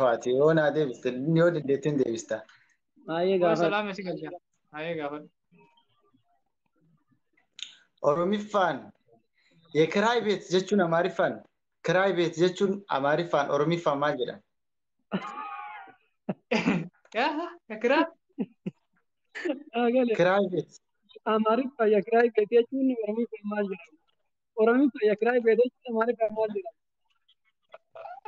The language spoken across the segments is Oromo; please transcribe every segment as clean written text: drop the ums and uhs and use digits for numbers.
Ati yoo naa deebiste yoo dandeettiin deebista. Baay'ee Qoy gaafadhu. salaama si galcha. Baay'ee gaafadhu. Oromiffaan የክራይ ቤት jechuun Amaariffaan ክራይ ቤት jechuun Amaariffaan Oromiffaan maal jedhama? Yaa kiraa Gale. ክራይ ቤት Amaariffa የክራይ ቤት jechuun Oromiffaan maal jedhama? Oromiffa የክራይ ቤት jechuun Amaariffaan maal jedhama?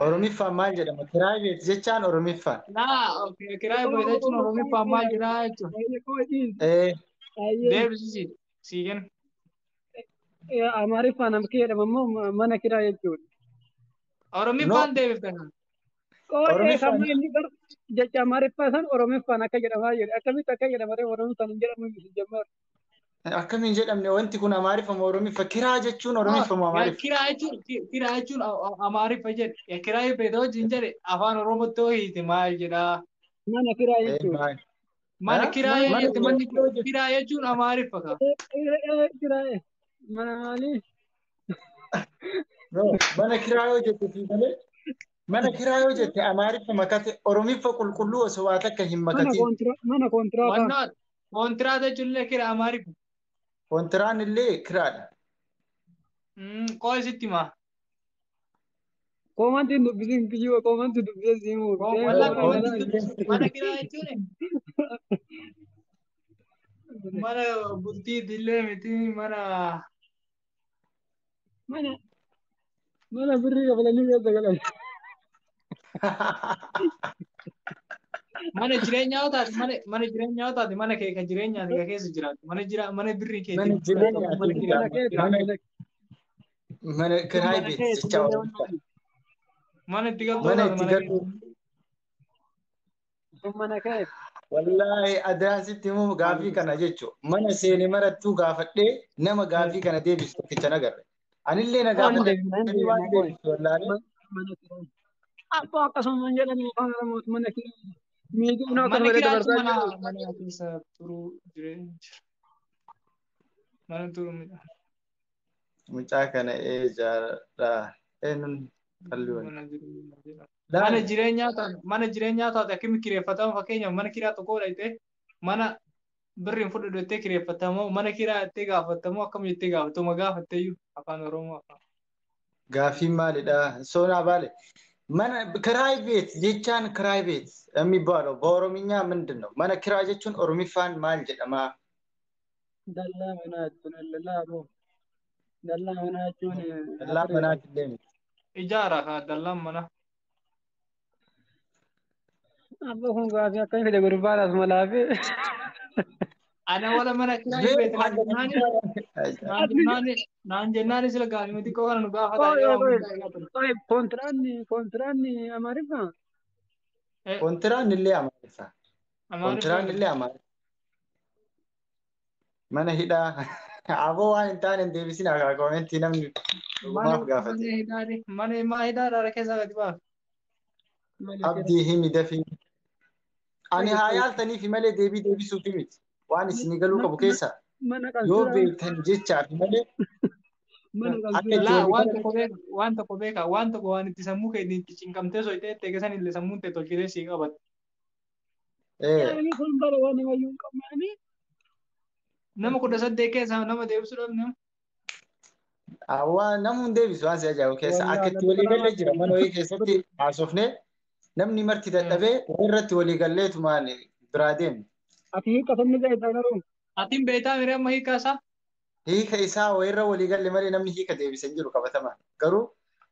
Oromiffaan maal jedhama? ክራይ ቤት jechaan Oromiffaan. Naa kiraa beet jechuun Oromiffaan maal jedhaa jechuudha. Baay'ee qoodiin. Ee Baay'ee. Deebisisi sii kenna. Amaariffaan amkii jedhama immoo mana kiraa jechuudha. No Oromiffaan deebifte kana. Qoodee Oromiffaan kamuu inni bar jecha Amaariffaa san Oromiffaan akka jedhamaa jedhe. Akkamitti akka jedhama ree Oromiffaan hin jedhamu miti jemmaru. Akkamiin jedhamne wanti kun Amaariffa moo Oromiffa? Kiraa jechuun No, Oromiffa moo yaa Amaariffa? kiraa jechuun Amaariffa jedhe. Yaa kiraa beet wajjin jedhe afaan Oromootti hoo hiite maal jedhaa? Mana kiraa Ee jechuudha. maal? Mana Ha? kiraa Mana jette manni kiraa yoo jette kiraa jechuun Amaariffa ka. Kiraa mana maalii? No, mana kiraa yoo jette sii malee mana kiraa yoo jette Amaariffa makate Oromiffa qulqulluu osoo waa takka hin Mana makatin. kontira mana kontiraataa. Wannaa kontiraata jechuun illee kiraa Amaariffa. Kontiraan illee kiraadha. Qoy sitti himaa. Koomantiin dubbisiin kiyyoo koomantiin dubbisee siimuu. Wallaa No, koomantiin koomantiin dubbisu mana kiraa jechuun mana bultii dillee miti mana Mana mana birrii kafalanii keessa galan. Mana jireenyaa yoo taate mana jireenyaa yoo taate mana kee kan jireenyaati kan keessa jiraattu mana jira mana birrii Mana keetiin fudhatamu mana jireenyaati kiraa Mana keeti mana mana mana kiraay mana beet keeti jecha malee Oromiffaan. Mana itti galtoo Mana taate itti mana galuu keeti. Kun mana keeti. Wallaahi adaasitti immoo gaafii kana jechuun mana seene marattuu gaafadhee nama gaafii kana deebisu tokkicha nagarre. Anillee na Hin deebina hin gaafatanii waan deebina qoy. deebisu wallaalee. Mana kiraa. Abbaa akkasuma hin jedhani afaan Oromooti mana kiraa. Miidhaan akkasuma Mana jedhe kiraa jechuun dabarsaa mana jiru. mana keessa turuu jireenya jira. Mana turuu midhaan. Mucaa kana ee jaaladha. Eenyuun qalli wali. Mana jireenyaa jedhama. Mana Laali. jireenyaa taate mana jireenyaa taate akkamitti kireeffatama fakkeenyaaf mana kiraa tokko godhatee mana birriin fudhadhu jettee kireeffatamoo mana kiraa jettee gaafattamoo akkam jettee gaafatuma gaafatteeyyuu afaan Oromoo afaan. Gaafiin maalidha? Soonaa baale. Mana ክራይ ቤት jechaan ክራይ ቤት የሚባለው በኦሮምኛ ምንድን ነው? Mana kiraa jechuun Oromiffaan maal jedhama? Dallaa manaa jechuun dallaa aboo. Dallaa manaa jechuun Dallaa afurii. manaa illee miti. Ijaara kaa dallaan mana. Abbaa kun gaafii akkamii fide gurbaan as malaafee. Ana wala mana kiraa beet naan jennaani naan jennaani naan jennaani sila gaafii xiqqoo kana nu gaafataa Qoy yeroo qoy hundaa eegaa ture. qoy kontiraanni kontiraanni Amaariffa. Kontiraan illee Amaariffa. Amaariffa Kontiraan illee Amaariffa. Mana hidhaa. Aboo waan hin taane hin deebisin akka koomentii namni Mana dhugumaaf gaafate. mana hidhaadhi mana maa hidhaadha keessaa gadi baaf. Mana kiraa. Abdii himi dafii. Ani Qoy haa qoy yaaltaniifi malee deebii deebisuufi miti. Waan isinii galuu qabu keessaa mana yoo qalsuraa beektan jechaafi malee mana akka qalsuraa. itti Laa walii waan galan tokko beeka waan tokko beeka waan tokko waan itti sammuu kee itti cinqamtee soyitee teegisan illee sammuun tee tolchitee sii qabatte. Ee Yaani kun bara waan namayyuu hin qabne. Nama 18 keessaa nama deebisuu dhabne. Waan namni hin deebisu waan si ajaa'ibu keessa akka Wallaahi itti walii galle jira mana wayii keessatti haasofne namni marti dadhabee irratti walii galleetumaan biraa deemne. Ati hiika sabni beektaa garuu. Atiin beektaa miree amma hiika isaa? Hiika isaa wayirra walii galle malee namni hiika deebise hin jiru qabatamaan. Garuu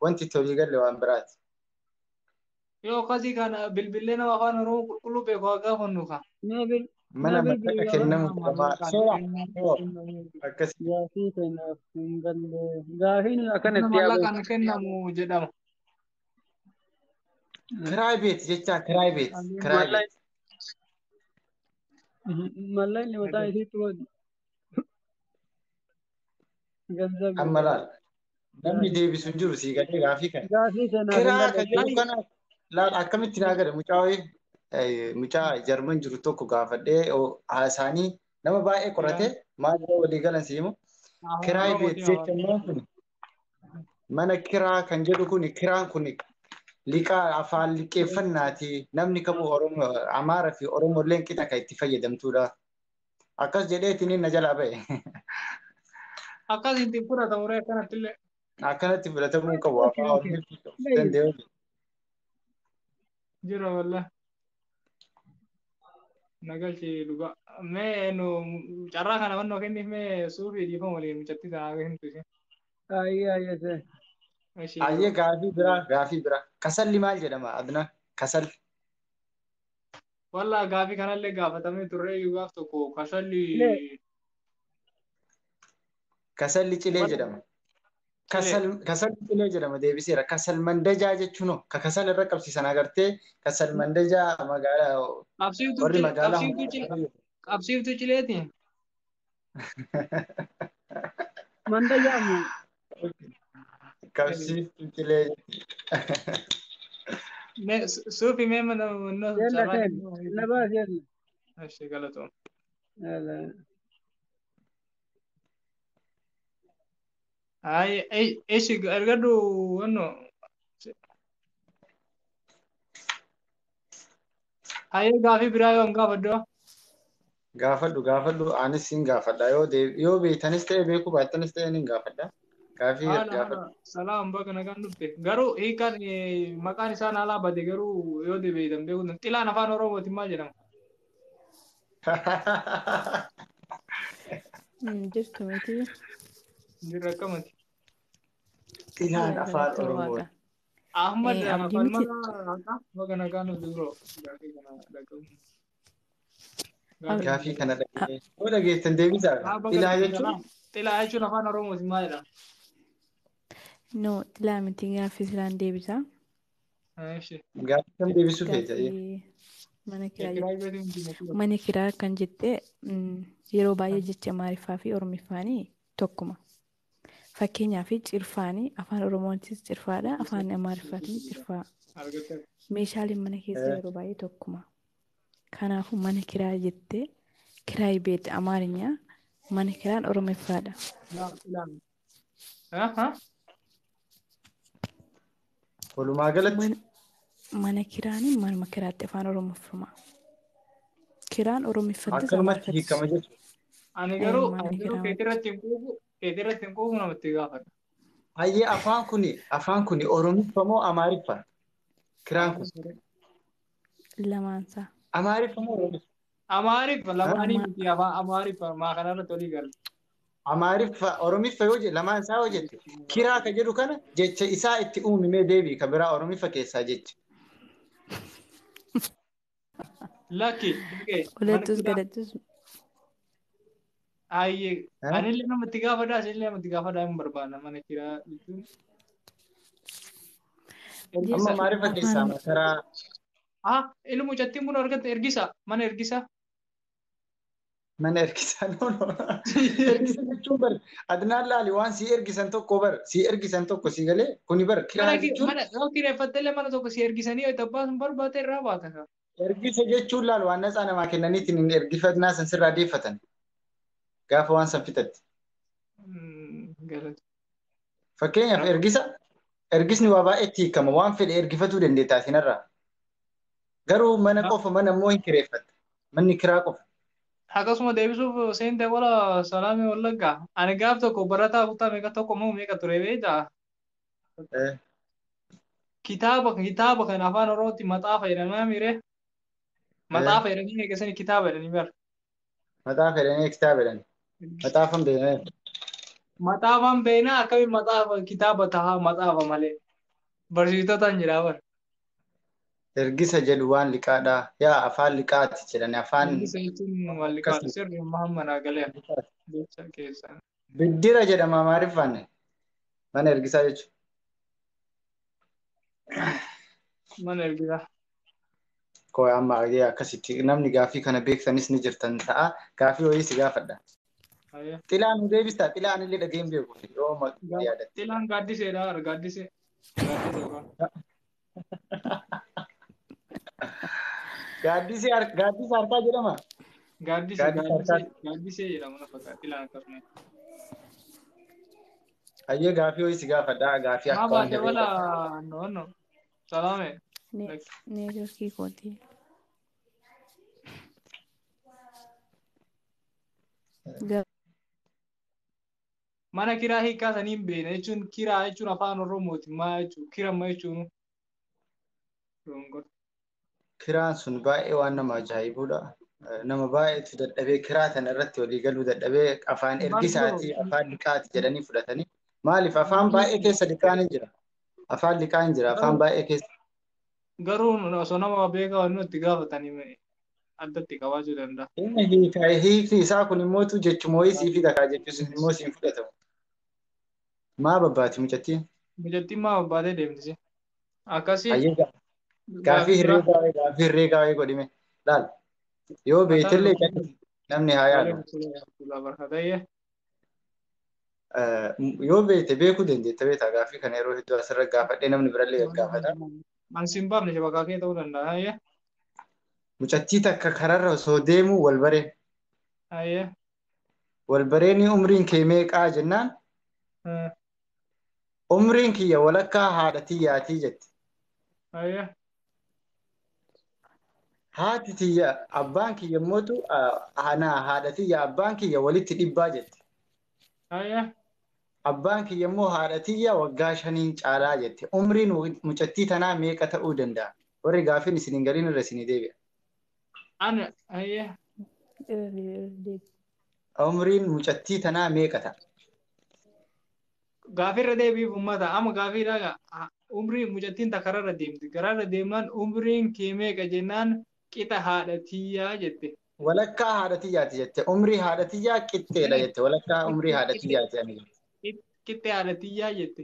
wanti itti walii galle waan biraati. Yoo akkasii kana bilbilee nama afaan Oromoo qulqulluu beeku haa gaafannu kaa. Mana Mee bilbilii mallaqa gaafa. kennamu Mana jedhama. maallaqaan Soora. kennamu. Akkasii. Gaafii kanaaf hin galle. Gaafiin Mana akkanatti yaa'u. maallaqaan kennamu jedhama. Kiraay beet jechaa kiraay beet. Kiraay beet. Mallaqni mataa isiitti wadi. Ganzab Amma laal. Namni deebisu hin jiru sii galee gaafii kana. Gaafii kanaaf hin Kiraa galle. kan jedhu kana laal akkamitti naa gale mucaa wayii mucaa Jarman jiru tokko gaafadhee haasaanii nama baay'ee qorate maal irra walii galan si himu. Kiraay beet jecha ammaa kun mana kiraa kan jedhu kun kiraan kun Liqaa afaan liqeeffannaati. Namni kamuu Oromoo Amaaraa fi Oromoo illee qixa kan itti fayyadamtuudha. Akkas jedheetiin na jalaa ba'e. Akkas ittiin fudhatamu ree akkanatti illee. Akkanatti fudhatamuu hin qabu. Afaan Oromoo danda'u. Jira wallah. Nagalchi dhugaa. Mee nu carraa kana wannoo kenniif mee suufii dhiifama waliin mucattii tanaa himtu isheen. Ayyee ayyee see. Ayyee gaafii biraa gaafii biraa. Kasalli maal jedhama Adnaan? Kasalli. Wallaa gaafii kanallee gaafatamee turre iyyuu gaaf tokko kasalli. Kasalli cilee jedhama. Kasalli cilee jedhama deebiseera. Kasal mandajaa jechuun ka kasal irra qabsiisan agartee kasal mandajaa magaalaa warri magaalaa. Qabsiiftuu cileeti. Mandajaa moo? Qabsiiftuu cilee. Suufi mee mana mana. Yalla seen. Nabaas yalla. Ashi galatoom. Ay, eshi argadhu wanno. Hayyee gaafii biraa yoo hin gaafadhu. Gaafadhu gaafadhu anis hin gaafadha yoo beektanis ta'e beekuu baattanis ta'e ni gaafadha. Gaafii gaafadhu. Salaam baga nagaan dhufte. Garuu hiikaan maqaan isaan alaa bade garuu yoo beektan beekuu xilaan afaan Oromootiin maal jedhama? Jirtu miti. Jirra akkamati? Xilaan afaan Oromoo. Ahmad Falmala baga nagaan dhufte biroo gaafii kana dhagahu. Gaafii kana dhagahee. Yoo dhageessan deebisaa. Xilaa jechuun? Xilaa jechuun afaan Oromootiin maal jedhama? No, xilaa miti gaaffii silaan deebisaa. Gaaffii kam deebisuu feeta? Mana kiraa kan jette yeroo baay'ee jecha Amaariffaa fi Oromiffaanii tokkuma. Fakkeenyaaf cirfaanii afaan Oromootis cirfaadha, afaan Amaariffaatiin cirfaa. Meeshaaleen mana keessa yeroo baay'ee tokkuma. Kanaafuu mana kiraa jettee kiraay beet Amaarinyaa mana kiraan Oromiffaadha. Walumaa galatti mana kiraanii manuma kiraatti afaan Oromoffuma. Kiraan Oromiffattis akkanumatti hiikama jechuudha. Ani garuu keetirratti hin quufu keetirratti hin quufu namatti gaafadha. Hayyee afaan kuni Oromiffa moo Amaariffa? Kiraan kun. Lamaansaa. Amaariffa moo Oromiffa? Amaariffa lamaanii miti afaan Amaariffa maa kanarratti olii gala. Amaariffa Oromiffa yoo jedhe lamaan isaa yoo jette kiraa ka jedhu kana jecha isaa itti uumimee deebii ka biraa Oromiffa keessaa jecha. Lakki. Olettus gadattus. Ayyee anillee namatti gaafadhaa isinillee namatti gaafadhaa hin barbaanna mana kiraa jechuun. Amma Amaariffa keessaa makaraa. Ah ilmu mucattiin kun argatte ergisa mana ergisa. Mana ergisaa no no. Ergisa jechuun bar Adnaan laali waan si ergisan tokko bar si ergisan tokko si galee kuni bar kiraa jechuun. Mana yoo kireeffattellee mana tokko si ergisanii yoo abbaa sun barbaate irraa baata. Ergisa jechuun laal waan natsaa namaa kennaniitiin hin ergifannaa san sirraa deeffatan. Gaafa waan san fixatte. Fakkeenyaaf ergisa ergisni waa baay'eetti hiikama waan fedhe ergifatuu dandeetta asinarraa. Garuu mana qofa mana immoo hin kireeffatta. Manni kiraa qofa. Akkasuma deebisuuf seente wala salaamii wallaggaa. Ani gaaf tokko barataa kutaa meeqa tokko moo meeqa ture beektaa? Kitaaba kan afaan Oromootti maxaafa jedhamaa miire. Maxaafa jedhanii eegasanii kitaaba jedhanii bara. Maxaafa jedhanii kitaaba jedhanii. Maxaafan beeknaa. Maxaafan beeknaa akkamiin maxaafa kitaaba tahaa maxaafa malee. Barsiisotaan jira bara. Ergisa jedhu waan liqaadha. Yaa afaan liqaati jedhani afaan. Ergisa jechuun waan liqaati sirri Muhammad Agalee jecha keessa. Biddira jedhama Amaariffaan mana ergisaa jechuudha. Mana ergisaa. Koo amma akkasitti namni gaafii kana beektanis ni jirtan ta'a. Gaafii wayii si gaafadha. Xilaan nu deebistaa? Xilaan illee dhageen beeku. Yoo yaadatte. Xilaan gaaddiseedha gaaddisee. Gaaddisee harkaa jedhama. Gaaddisee jedhama na fakkaata xilaan akkasuma. Hayyee gaafii wayii si gaafadha. Gaafii akka waan jabeedha. No no. Salaame. Neetworkii kooti. Mana kiraa hiikaa sanii hin beekne jechuun kiraa jechuun afaan Oromooti maa jechuun kirama jechuun. Kiraan sun baay'ee waan nama ajaa'ibudha. Nama baay'eetu dadhabee kiraa tana irratti walii galuu dadhabee afaan ergisaatii afaan liqaati jedhanii fudhatanii. Maaliif afaan baay'ee keessa liqaan hin jira. Afaan liqaa hin jira. Afaan baay'ee keessa. Garuu osoo nama beekaa waan nuti gaafatanii addatti qabaachuu danda'a. Inni hiikni isaa kun immoo jechuma wayii sii fida kaa jechuun immoo siin fudhatamu. Maa babbaati mucattiin? Mucattiin maa babbaatee deemtisi? Akkasii. Gaaffii herreegaa wayii godhime. Laal. Yoo beetellee namni haa yaalu. Yoo beete beekuu dandeetta beektaa gaaffii kana yeroo hedduu asirra gaafadhee namni birallee gaafata. Ani siin baafne shabakaa kee ta'uu danda'a. Mucattii takka kararra osoo deemu wal bareen. Wal bareen umriin kee meeqaa jennaan? Umriin kiyya walakkaa haadha tiyyaatii jette. Haati tiyya abbaan kiyya mootu haadha tiyya abbaan kiyya walitti dhibbaa jette. Abbaan kiyya immoo haadha tiyya waggaa 5 caalaa jette. Umriin mucattii tanaa meeqa ta'uu danda'a? Warri gaaffiin isin hin galiin irra isinii deebi'a. Umriin mucattii tanaa meeqa ta'a? Gaaffii irra deebiif uummata. Amma gaaffii dhagaa umriin mucattiin takka kararra deemti. Kararra deemnaan umriin kee meeqa jennaan qixa haadha tiyyaa jette. Walakkaa haadha tiyyaati jette. Umrii haadha tiyyaa qixxeedha jette. Walakkaa umrii haadha tiyyaati ani jette. Qixxee haadha tiyyaa jette.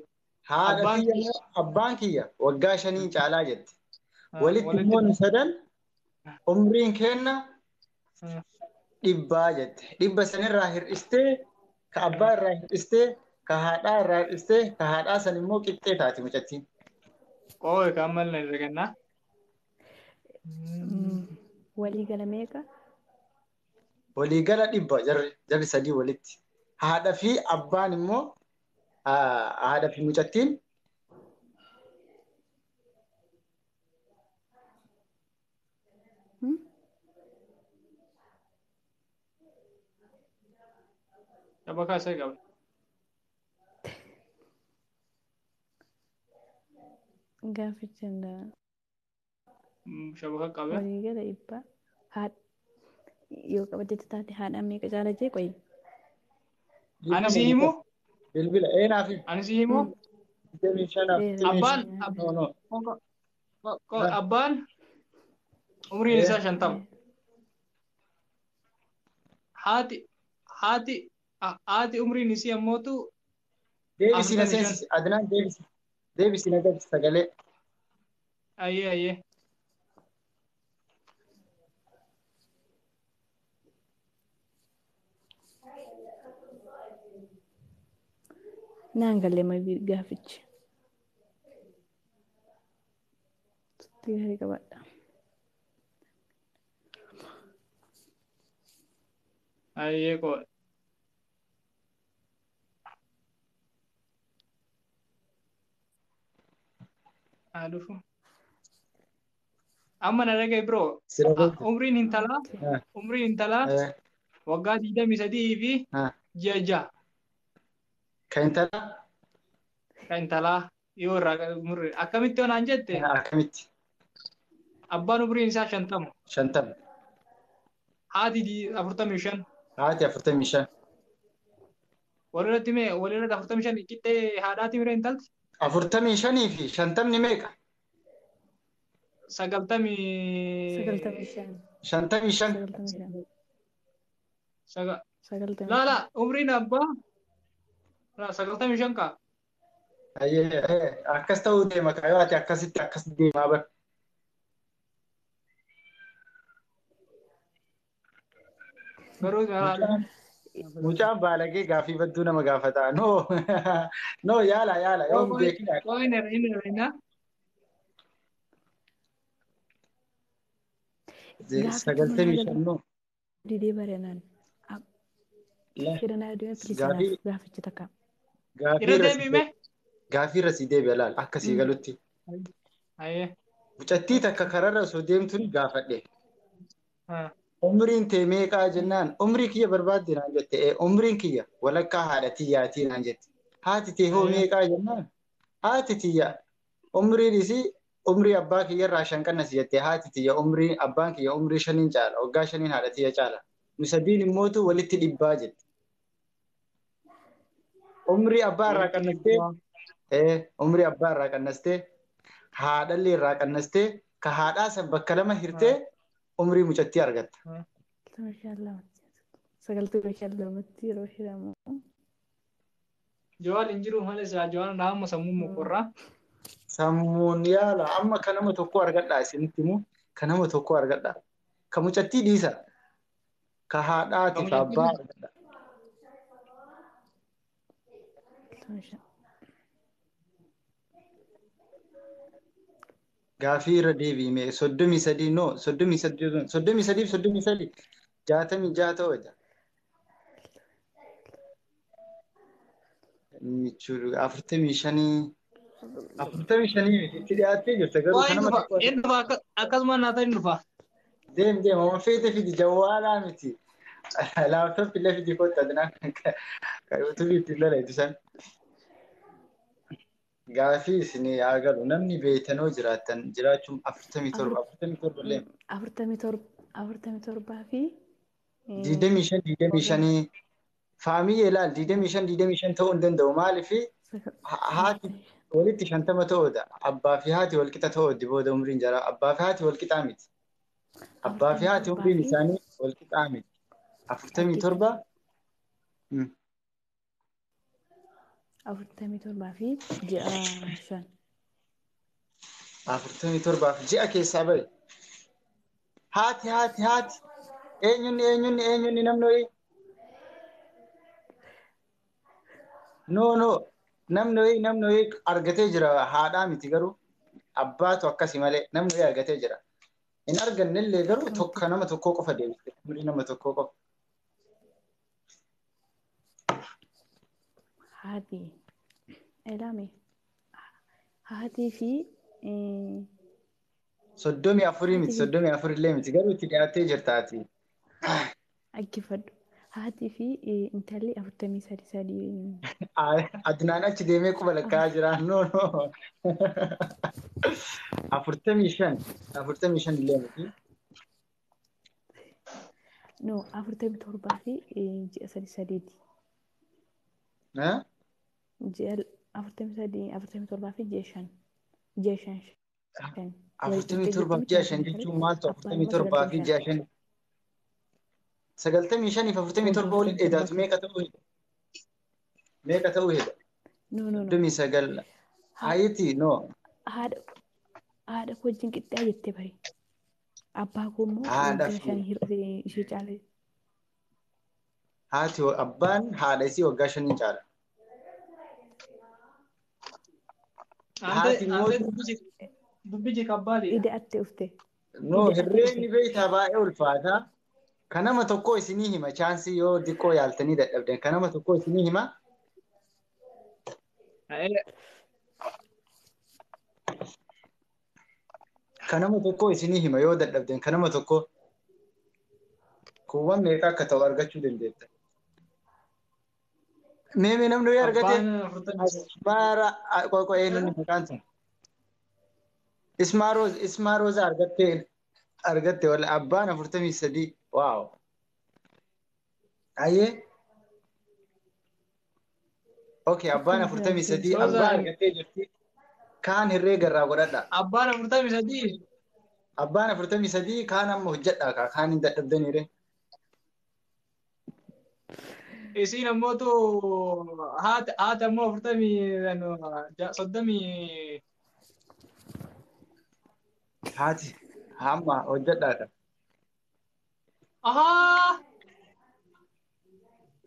Haadha tiyya abbaan kiyya waggaa 5 caalaa jette. Walitti immoo nu sadan umriin keenna 100 jette. 100 sanirraa hir'istee ka abbaa irraa hir'istee ka haadhaa irraa hir'istee ka haadhaa san immoo qixxee taati mucattiin. Qooyi kan maal irra kennaa? Waliigala meeqa? Waliigala 100 jarri sadii walitti. Haadha fi abbaan immoo haadha fi mucattiin Shabakaa isaa qaba. Gaafficha hin Shabaka qabe. Waliigala 100 haadha yoo qabatetti taate haadha meeqa caala jee qoyi. Ani si himu? Bilbila eenaa fi. Ani si himu? Abbaan abbaan umriin isaa 50. Haati umriin isii ammootu. Deebisi na seensisi Adnaan deebisi. Deebisi na galchi sagalee. Ayyee. Naan galee ma gaaffichi. Gaarii qabadha. Ayyee koo. Adufu. Amma na dhagaye bro. Umriin intalaa waggaa 23 fi ji'a 6. Kan intalaa? Kan intalaa yoo irraa umrii akkamitti onaan jette? Akkamitti? Abbaan umriin isaa 50. 50. Haati 45. Haati 45. Walirratti mee walirratti 45 qixxee haadhaati miree intalti? 45 fi 50 meeqa? 95. 55. 95. Lala umriin abbaa 95 kaa. Ayyee akkas ta'uu deema kaayoo ati akkasitti akkas deemaa bara. Garuu Mucaan baalagee gaaffii badduu nama gaafata. No yaala yaala yoo hin beekin. Inni Sagaltamii shan noo. Didee barenaan. Firanaa deemee gaafichi takka. Gaaffii irra sii deebi'a laal akka sii galutti. Ayyee. Mucattii takka kararra osoo deemtuun gaafadhe. Haa. Umriin tee meeqaa jennaan umrii kiyya barbaadde naan jette. Umriin kiyya walakkaa haadha tiyyaatii naan jette. Haati tee hoo Ayyee. meeqaa jennaan haati tiyya umriin isii umrii abbaa kiyyarraa shan qannasi jette. Haati tiyya umrii abbaan kiyya umrii shaniin caala waggaa shaniin haadha tiyya caala. Nu sadiin immootu walitti dhibbaa jette. Umrii abbaa irraa Walitti qannastee dhibbaa. Umrii abbaa irraa qannastee haadhallee irraa qannastee ka haadhaa san bakka lama hirtee umrii mucattii argatta. 95 lamatti yeroo hiramu. Jawaal hin jiru malee silaa jawaal amma sammuu mokorraa. Sammuun yaala amma ka nama tokko argadhaa isinitti himu ka nama tokko argadhaa. Ka mucattii dhiisa. Ka Ka haadhaati ka mucattii abbaa dhiisa. argadhaa. 95. Gaafii irra deebiime 33 no 33 33 fi 33 66 ta'uu Michuu 45 45 miti itti dhiyaattee jirta garuu Waa ka hin nama dhufa. tokko Hin dhufa akkasuma naa ta'e hin dhufa. Deem deem amma feete fidi jawwaalaa miti. Laaptooppii illee fidi kottu adinaan kan yuutuubii ittiin dalaytu san. Gaafii isinii haa galu namni beeytanoo jiraattan jiraachuun 47 47 illee 47 47 fi 25 25 faamiyyee ilaal 25 25 ta'uu hin danda'u maaliif haati walitti 50 ta'uudha abbaa fi haati walqixa ta'uuddi booda umriin jaraa abbaa fi haati walqixaa miti abbaa fi haati 47 umriin fi isaanii walqixaa miti 47 47 fi ji'a 5. 47 fi ji'a keessaa bahe haati haati haati eenyunni eenyunni eenyunni namni wayii no no namni wayii namni wayii argatee jira haadhaa miti garuu abbaatu akkasi malee namni wayii argatee jira hin argannellee garuu Akkamitti? tokko nama tokkoo qofa deebiste umrii nama tokkoo qofa. Haati ilaame haatii fi 34 miti haatii fi 34 illee miti garuu itti dhiyaattee jirta ati. Dhaggeeffadhu. Haatii fi intalli 43 sadii. Adnaan achi deemee quba lakkaa'aa jira. No no. 45 45 illee miti. No 47 fi ji'a sadi sadiiti. Eh? Ji'a 43 47 fi ji'a 5. Ji'a 5 shan. 47 fi ji'a 5 jechuun maaltu 47 fi ji'a 5? 95 fi 47 waliin dheedaatu meeqa ta'uu hidha? Meeqa ta'uu hidha? No no no. 39. Haayiti no. Haadha koo wajjin qixxaa jettee bari. Abbaa koo immoo Haadha waggaa fi 5 hir'isee ishee caale. Haati abbaan haadha isii waggaa 5 caala. Haati immoo Ante dubbisi kabbaadidha. Ida'atte ufte. No Ida'atte herreegni dhufe. beektaa baay'ee ulfaata. Kan nama tokko isinii hima chaansii yoo diqqoo yaaltanii dadhabdan kan nama tokko isinii hima. Kan nama tokko isinii hima yoo dadhabdan kan nama tokko kuuwwan meeqa akka ta'u argachuu dandeetta. Mee mee namni wayii argate Abbaan 43. Asmaara qoqo eenyuun maqaan sun? Ismaa Rooza argatte argatte wala abbaan 43 waaw. Ayyee okay abbaan 43 Rooza abbaan argattee jirti. Kaan herreega irraa godhadha. Abbaan 43. Abbaan 43 kaan amma hojjedha kaa kaan hin dadhabdaniire. Isiin ammootu haati haati ammoo 40 30. Haati hamma hojjedha kaa. Ahaa.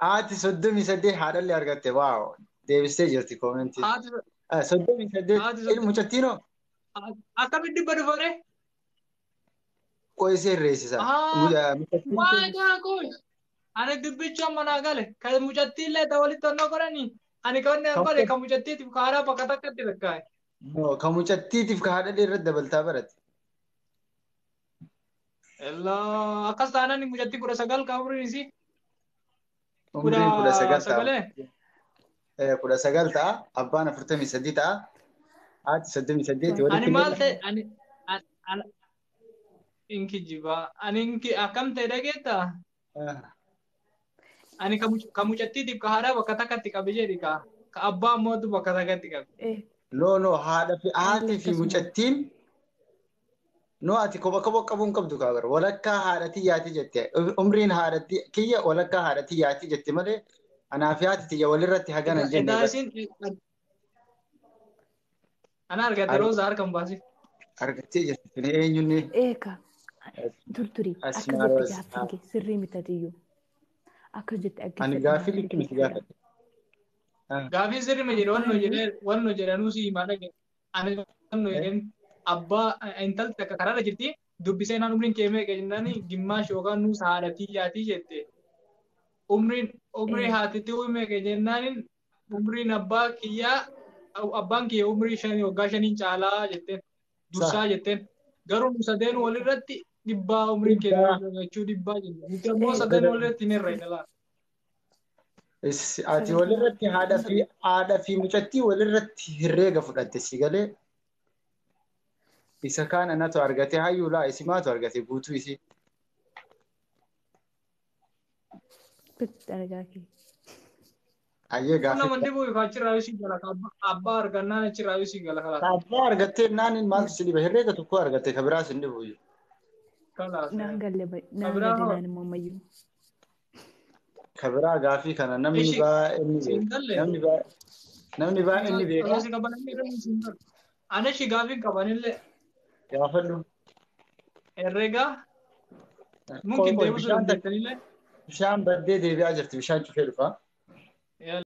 Haati 38 haadhallee argatte waaw deebistee jirti koomentii. Haati 38 haati ilmu mucattiinoo akkamitti dhibba dhufare? Qo'isee herreessisa. Ahaa. Mucattiin Waa gaa ani dubbicha amma naa gale kan mucattii illee ta walitti onnoo godhanii ani kan onnee godhe kan mucattiitiif kaaraa bakka takkatti lakkaa'e. No, ka mucattiitiif ka haadha irratti dabaltaa barate. Illaa akkas taanaan mucattii 19 ka umriin isii. Umriin 19 ta'a. Sagalee. 19 ta'a. Abbaan 43 ta'a. Haati 38 Ani walitti maal meeqa? ta'e ani inki jibaa ani inki akkam ta'e dhageettaa? Ani ka mucattiitiif ka haadhaa bakka takkatti qabe jedhi ka abbaa ammoo bakka takkatti qabe. No no haadha fi haati fi Akkasuma. mucattiin no ati kopha kopha qabuun qabdu kaa bara walakkaa haadha yaati jette umriin haadha kiyya walakkaa haadha yaati jette malee anaa fi haati tiyya walirratti hagana hin jenne Edaa bara. isin ana argatte Rooza harka hin baasin. Argattee jirti tuni eenyunni Eeka turturi akka Asmaa jette Rooza. gaaffiin kee sirrii mitatiyyuu. Akka jette Ani dhaggeeffadhu gaaffii gaaffii likki kee miti sirriidha. gaafadhe. Gaaffii sirrii miti jedhe wanno jedhanuu si himaa dhage. Ani wanno jedheen abbaa intalli takka karaarra jirti dubbisee naan umriin kee meeqa jennaan gimmaash yookaan nuus haadha tiyyaatii jette. Umrii haatitti meeqa jennaan umriin abbaa kiyyaa abbaan kiyya umrii 5 waggaa 5 caalaa jetteen dursaa jetteen garuu nu sadeen walirratti dhibbaa umriin keenya jechuu dhibbaa jenne nuti ammoo sadeen walirratti hin herreegna laata. Ati walirratti haadha fi mucattii walirratti herreega fudhatte si galee isa kaan anatu argate hayyuu laa isimaatu argate guutuu isii. Argaa kee. Ayyee gaaffii. Nama dhibu achirraa isii gala abbaa argannaan achirraa isii gala kalaas. Abbaa argattee naan maaltu si dhiba herreega tokko argatte ka biraas hin dhibu. Kalaas. Naan galle naan galle naan immoo ammayyuu. Ka biraa gaaffii kana namni baay'een ni beeka. Namni baay'een ni beeka. Ani ishii gaaffii qabanillee. Gaafadhu. Herreega. Mungkin deebisuu dandeettanillee. Bishaan baddee deebi'aa jirti bishaan cufee dhufa.